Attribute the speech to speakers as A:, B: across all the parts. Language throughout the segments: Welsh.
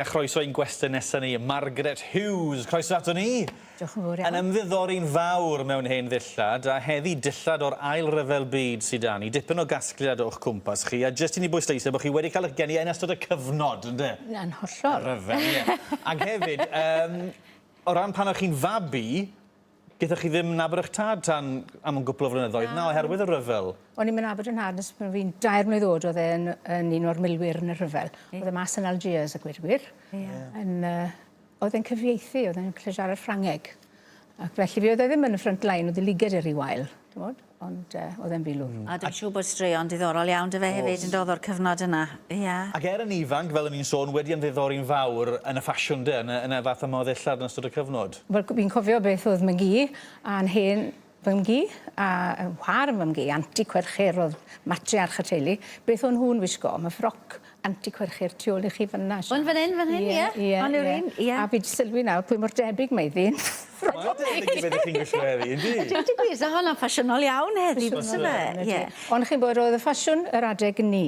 A: A chroeso i'n gwestai nesa ni, Margaret Hughes. Croeso ato ni.
B: Diolch yn fawr iawn.
A: Yn ymddiddori'n fawr mewn hen ddillad, a heddi dillad o'r Ail Ryfel Byd sy 'da ni. Dipyn o gasgliad o'ch cwmpas chi, a jyst i ni bwysleisio bod chi wedi cael eich geni yn ystod y cyfnod, ynde?
B: Yn hollol.
A: Y rhyfel, ie. Ac hefyd, yym, o ran pan o'ch chi'n fabi, Gaethoch chi ddim nabod 'ych tad tan am gwpl o flynyddoedd na oherwydd y rhyfel?
B: O'n i'm yn nabod 'yn nhad nes pan fi'n dair mlwydd o'd o'dd e yn yn un o'r milwyr yn y rhyfel. O'dd e mas yn Algiers a gweud y gwir. Ie. Yn yy o'dd e'n cyfieithu o'dd e'n gallu siarad Ffrangeg. Ac felly fe o'dd e ddim yn y front line o'dd 'i liged e ry wael t'mod ond yy o'dd e'n filwr.
C: A dwi'n siŵr bod straeon diddorol iawn 'da fe hefyd yn dodd o'r cyfnod yna. Ie.
A: Ac er yn ifanc, fel o'n i'n sôn, wedi ymddiddori'n fawr yn y ffasiwn 'de, yn y yn y fath yma o ddillad yn ystod y cyfnod.
B: Wel fi'n cofio beth o'dd mam-gu a'n hen fam-gu a yy whâr 'yn fam-gu, Anti Cwerchyr o'dd matriarch y teulu, beth o'n nhw'n wisgo, ma' ffroc Anti Cwerchyr tu ôl i chi fyn 'na Siân.
C: Yn fan 'yn fan hyn ie?
B: Ie
C: Hon yw'r un ie.
B: A fi 'di sylwi nawr pwy mor debyg mae ddi.
A: Mae o debyg i be' 'dych chi'n gwisgo heddi yndi?
C: Deud y gwir sa honna'n ffasiynol iawn heddi byse fe? Ie.
B: Ond chi'n gwbod o'dd y ffasiwn yr adeg 'ny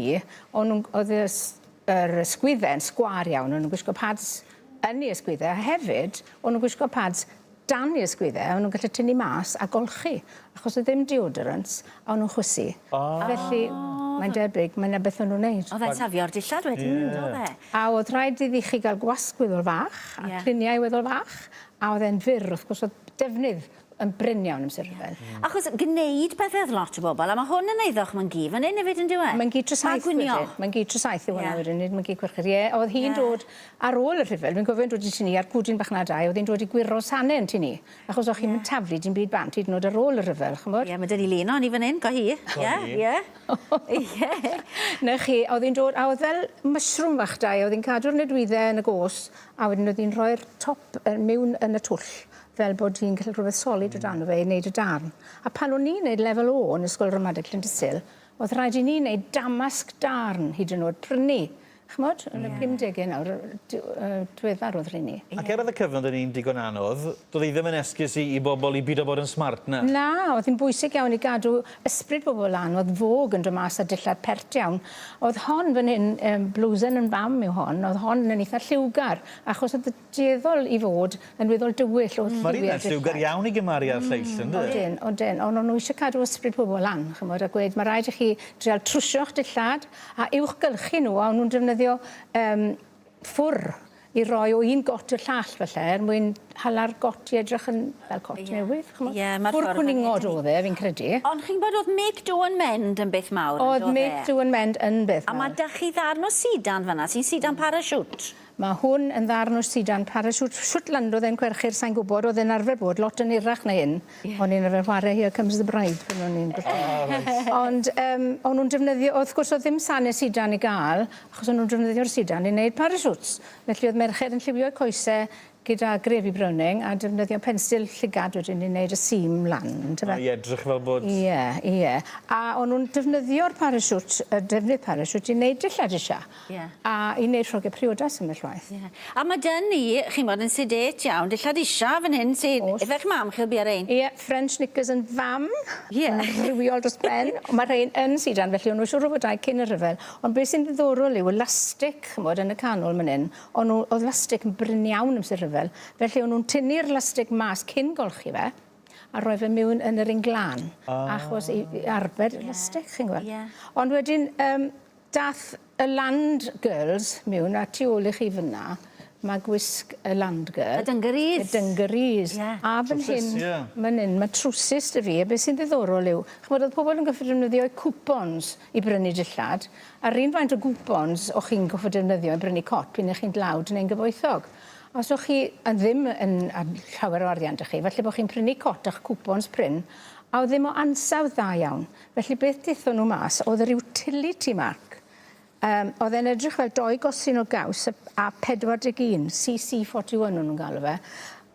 B: o'n nw'n o'dd y s- yr ysgwydde yn sgwâr iawn o'n nw'n gwisgo pads yn 'u ysgwydde a hefyd o'n nw'n gwisgo pads dan 'u ysgwydde a o'n nw'n gallu tynnu mas a golchi achos o'dd ddim deodorants a o'n nw'n chwysu.
A: O!
B: Felly mae'n debyg mae 'na beth o'n nw'n neud.
C: O'dd e'n safio'r dillad wedyn on'd o'dd e?
B: A o'dd rhaid iddi chi ga'l gwasg weddol fach a cluniau weddol fach a o'dd e'n fyr wrth gwrs o'dd defnydd yn brin iawn amser rhyfel.
C: Achos gneud pethe o'dd lot o bobol a ma' hwn yn eiddo'ch mam-gu fan 'yn efyd on'd yw e?
B: Mam-gu Tresaith wedyn. Mam-gu Tresaith yw hwnna wedyn nid mam-gu Cwerchyr. Ie o'dd hi'n dod Ar ôl y rhyfel, fi'n cofio'n dod i tŷ ni a'r pwdin bach 'na 'da i, o'dd 'i'n dod i gwiro sane yn tŷ ni, achos o'ch chi'm yn taflu dim byd bant hyd yn o'd ar ôl y rhyfel, ch'mod?
C: Ie, ma' 'da ni lun ohoni fan 'yn, go hi. Ie, ie. Ie.
B: 'Na chi, o'dd 'i'n dod, a o'dd fel mushroom fach 'da 'i, o'dd 'i'n cadw'r nodwydde yn y gos, a wedyn o'dd 'i'n rhoi'r top yy miwn yn y twll, fel bod hi'n gallu rhywbeth solid o dano fe i neud y darn. A pan o'n i'n neud lefel O yn Ysgol Ramadeg Llandysul, o'dd rhaid i ni neud damask darn hyd yn o'd, prynu Ch'mod, yn y pumdege nawr, diweddar o'dd rheini.
A: Ac er o'dd y cyfnod yn un digon anodd, do'dd 'i ddim yn esgus i i bobol i bido bod yn smart, na?
B: Na, o'dd hi'n bwysig iawn i gadw ysbryd bobol lan, o'dd Vogue yn do' mas â dillad pert iawn. O'dd hon fan hyn, blwsen 'yn fam yw hon, o'dd hon yn itha lliwgar, achos o'dd y dueddol i fod yn weddol dywyll o'dd lliwie
A: Ma'r un yn lliwgar iawn i gymaru â'r lleill yndi?
B: Odyn, odyn, ond o'n nhw eisiau cadw ysbryd pobl lan, ch'mod, a gweud ma' raid i chi drial trwsio'ch dillad a uwchgylchu nhw, a o'n nhw'n defnyddio yym ffwr i roi o un got i'r llall falle er mwyn hala'r got i edrych yn fel cot newydd, ch'mod.
C: Ie, ma'r
B: Ffwr
C: ffordd
B: cwningod o'dd e, fi'n credu.
C: Ond chi'n gwbod o'dd make do and mend yn beth mawr on'd
B: O'dd
C: o'dd e?
B: make do and mend yn beth mawr.
C: A ma' 'da chi ddarn o sidan fan 'na sy'n sidan parachute.
B: Mae hwn yn ddarn o sidan parachute. Shwt landodd e'n Cwerchyr sai'n gwybod, o'dd e'n arfer bod lot yn irach na hyn. Ie. O'n i'n arfer whare Here Comes the Bride pan o'n i'n
A: O reit.
B: Ond yym o'n nw'n defnyddio wrth gwrs o'dd ddim sane sidan i ga'l achos o'n nw'n defnyddio'r sidan i neud parachutes. Felly o'dd merched yn lliwio'u coese gyda gravy browning a defnyddio pensil llygad wedyn i neud y seam lan on'd yfe?
A: O i edrych fel bod...
B: Ie ie. A o'n nw'n defnyddio'r parachute y defnydd parachute i neud dillad isha.
C: Ie.
B: A i neud ffrogie priodas ambell waith.
C: Ie. A ma' 'dy ni, chi'n bod yn sedate iawn, dillad isa fan hyn sy'n...
B: O's.
C: Ife'ch mam chi o'dd bia rein?
B: Ie, French knickers yn fam.
C: Ie.
B: Yn rywiol dros ben. On' ma' rhein yn sidan felly o'n nw siŵr o fod 'da cyn y rhyfel. Ond be' sy'n ddiddorol yw elastic ch'mod yn y canol man 'yn o'n nw o'dd lastic yn brin iawn amser rhyfel felly o'n nw'n tynnu'r lastic mas cyn golchi fe a rhoi fe miwn yn yr un glân.
A: Ah.
B: Achos i i arbed y lastic chi'n gweld.
C: Ie.
B: Ond wedyn yym Dath y Land Girls miwn a tu ôl i chi fynna ma' gwisg y Land Girl.
C: Y dungarees.
B: Y dungarees.
C: Ie.
B: A fan hyn...
A: Trowsus ie.
B: Man 'yn ma' trowsus 'da fi a be' sy'n ddiddorol yw ch'mod o'dd pobol yn goffod defnyddio eu coupons i brynu dillad a'r un faint o goupons o'ch chi'n goffod defnyddio i brynu cot p'un 'ych chi'n dlawd neu'n gyfoethog. Os o'ch chi yn ddim yn â llawer o arian 'da chi falle bo' chi'n prynu cot a'ch coupons prin a o'dd ddim o ansawdd dda iawn. Felly beth dethon nhw mas o'dd yr utility mark. Yym o'dd e'n edrych fel doi gosyn o gaws a a 41, CC 41 o'n nw'n galw fe.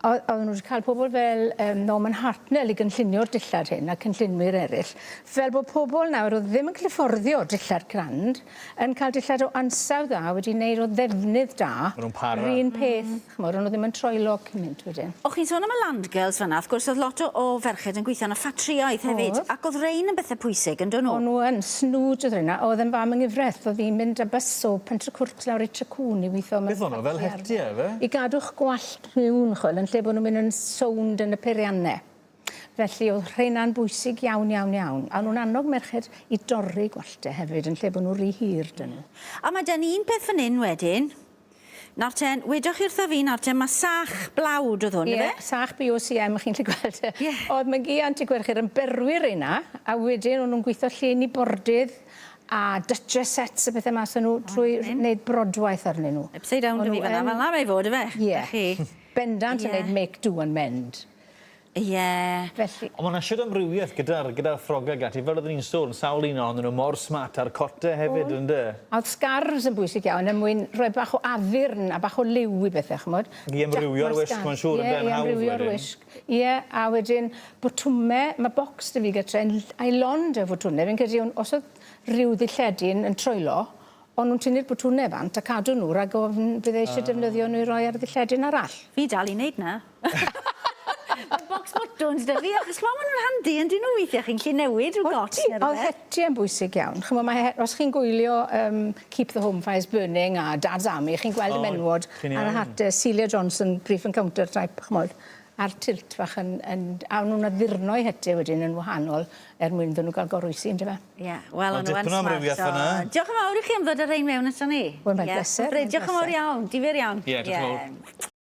B: Oedden nhw wedi cael pobl fel Norman Hartnell i gynllunio'r dillad hyn a cynllunwyr eraill, fel bod pobl nawr oedd ddim yn gallu fforddio dillad crand yn cael dillad o ansawdd dda wedi wneud o ddefnydd da.
A: Maen nhw'n para.
B: Yr un peth, ch'mod, o'n nhw ddim yn troello cymaint wedyn.
C: O'ch chi'n sôn am y Land Girls fan'na, wrth gwrs o'dd lot o o ferched yn gweithio yn y ffatrïoedd hefyd.
B: O'dd.
C: Ac o'dd rein yn bethe pwysig on'd o'n nhw?
B: O'n nhw yn, snwd oedd reina, o'dd yn fam yng nghyfraith, o'dd hi'n mynd â bws o Pentrecwrt lawr i Trecwn i weithio mewn
A: Beth o'n nhw, fel
B: ffatri ar-
A: hetie ife?
B: I gadw'ch gwallt miwn, ch'wel, yn lle bod nhw'n mynd yn sownd yn y peirianne. Felly o'dd rheina'n bwysig iawn, iawn, iawn. A o'n nhw'n annog merched i dorri gwallte hefyd yn lle bod nhw rhy hir 'da nhw.
C: A ma' 'da ni un peth fan 'yn wedyn. Nawr ten, wedoch chi wrtho fi nawr ten, ma' sach blawd o'dd hwn, ife?
B: Ie, sach BOCM, chi'n gallu gweld e.
C: Ie.
B: O'dd Mygi Anti Gwerchyr yn berwi reina, a wedyn o'n nhw'n gweithio llun i bordydd a duchess sets a pethe mas o'n nhw trwy wneud brodwaith arnyn nhw.
C: Upside down 'da fi fan 'na, fel 'na mae i fod yfe?
B: Ie.
C: 'Na chi.
B: Bendant yn neud make do and mend.
C: Ie.
B: Felly...
A: Ond ma' 'na shwd amrywieth gyda'r gyda'r ffrogau ag ati, fel oedden ni'n sôn, sawl un ohonyn nhw mor smart a'r cote hefyd ynde?
B: A o'dd scarves yn bwysig iawn er mwyn rhoi bach o addurn a bach o liw i bethe ch'mod.
A: I amrywio'r wisg mae'n siŵr ynde yn hawdd wedyn.
B: Ie, i amrywio'r wisg. Ie, a wedyn botwme, ma' bocs 'da fi gytre yn a'i lond o fotwne, fi'n credu os o'dd rhyw ddilledyn yn troello, o'n nhw'n tynnu'r botwnau bant a cadw nhw rhag ofn bydde eisiau defnyddio nhw i roi ar ddilledyn arall.
C: Fi dal i wneud 'na. Mae bocs botwns 'da fi achos ch'mo' ma' nw'n handi on'd 'yn nhw weithie chi'n gallu newid rhyw got ne' rwbeth.
B: O'dd hetie yn bwysig iawn. Ch'mo' mae he- os chi'n gwylio yym Keep the Home Fires Burning a Dad's Army chi'n gweld y menwod ar y hate Celia Johnson Brief Encounter type ch'mod a'r tilt fach yn yn a o'n nw'n addurno'u hete wedyn yn wahanol er mwyn iddyn nhw ga'l goroesi yndyfe?
C: Ie, wel o'n nhw yn
A: Dipyn o amrywiaeth fanna.
C: Diolch yn fawr i chi am ddod â rhein mewn aton ni.
B: Wel mae'n bleser.
C: Diolch yn fawr iawn, difyr iawn.
A: Ie, diolch yn fawr.